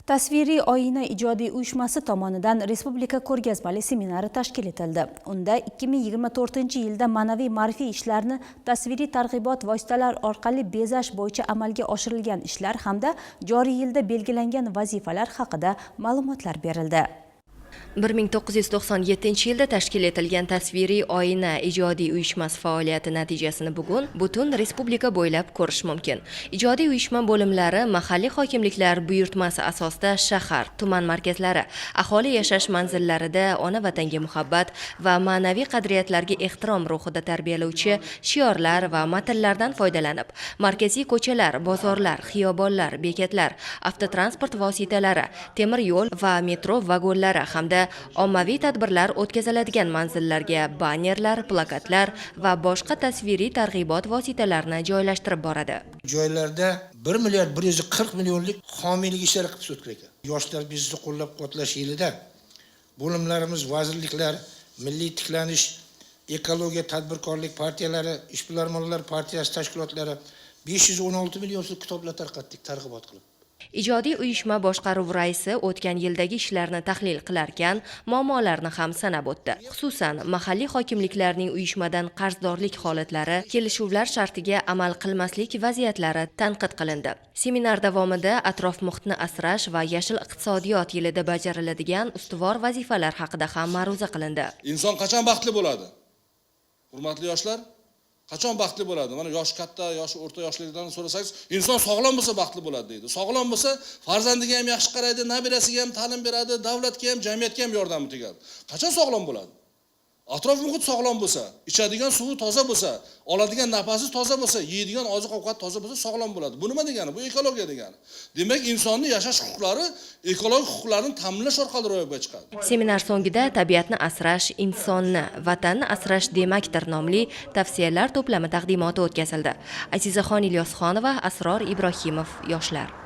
Tasviriy oyina ijodiy uyushmasi tomonidan respublika ko'rgazmali seminari tashkil etildi. Unda 2024-yilda ma'naviy ma'rifiy ishlarni tasviriy targ'ibot vositalari orqali bezash bo'yicha amalga oshirilgan ishlar hamda joriy yilda belgilangan vazifalar haqida ma'lumotlar berildi. 1997-yilda tashkil etilgan Tasviriy oyina ijodiy uyushmasi faoliyati natijasini bugun butun respublika bo'ylab ko'rish mumkin. Ijodiy uyushma bo'limlari mahalliy hokimliklar buyurtmasi asosida shahar, tuman markazlari, aholi yashash manzillarida ona vatanga muhabbat va ma'naviy qadriyatlarga ehtirom ruhida tarbiyalovchi shiorlar va matnlardan foydalanib, markaziy ko'chalar, bozorlar, xiyobonlar, bekatlar, avtotransport vositalari, temir yo'l va metro vagonlari hamda ommaviy tadbirlar o'tkaziladigan manzillarga bannerlar, plakatlar va boshqa tasviriy targ'ibot vositalarini joylashtirib boradi. Joylarda 1 milliard 140 millionlik homiylik ishlari qilib o'tgan ekan. Yoshlar bizni qo'llab-quvvatlash yilida bo'limlarimiz vazirliklar, Milliy tiklanish, Ekologiya, Tadbirkorlik partiyalari, Ishbilarmonlar partiyasi tashkilotlari 516 million so'm kitoblar tarqatdik, targ'ibot qilib. Ijodiy uyushma boshqaruv raisi o'tgan yildagi ishlarni tahlil qilarkan, muammolarni ham sanab o'tdi. Xususan, mahalliy hokimliklarning uyushmadan qarzdorlik holatlari, kelishuvlar shartiga amal qilmaslik vaziyatlari tanqid qilindi. Seminar davomida atrof muhitni asrash va yashil iqtisodiyot yilida bajariladigan ustuvor vazifalar haqida ham ma'ruza qilindi. Inson qachon baxtli bo'ladi? Hurmatli yoshlar, qachon baxtli bo'ladi? Mana yoshi katta, yoshi o'rta yoshlilardan so'rasangiz, inson sog'lom bo'lsa baxtli bo'ladi deydi. Sog'lom bo'lsa, farzandiga ham yaxshi qaraydi, nabirasiga ham ta'lim beradi, davlatga ham, jamiyatga ham yordami tegadi. Qachon sog'lom bo'ladi? Atrof muhit sog'lom bo'lsa, ichadigan suvi toza bo'lsa, oladigan nafasi toza bo'lsa, yeydigan oziq ovqat toza bo'lsa, sog'lom bo'ladi. Bu nima degani? Bu ekologiya degani. Demak, insonni yashash huquqlari ekologik huquqlarni ta'minlash orqali ro'yobga chiqadi. Seminar so'ngida "Tabiatni asrash insonni, vatanni asrash demakdir" nomli tavsiyalar to'plami taqdimoti o'tkazildi. Azizaxon Ilyosxonova, Asror Ibrohimov, Yoshlar.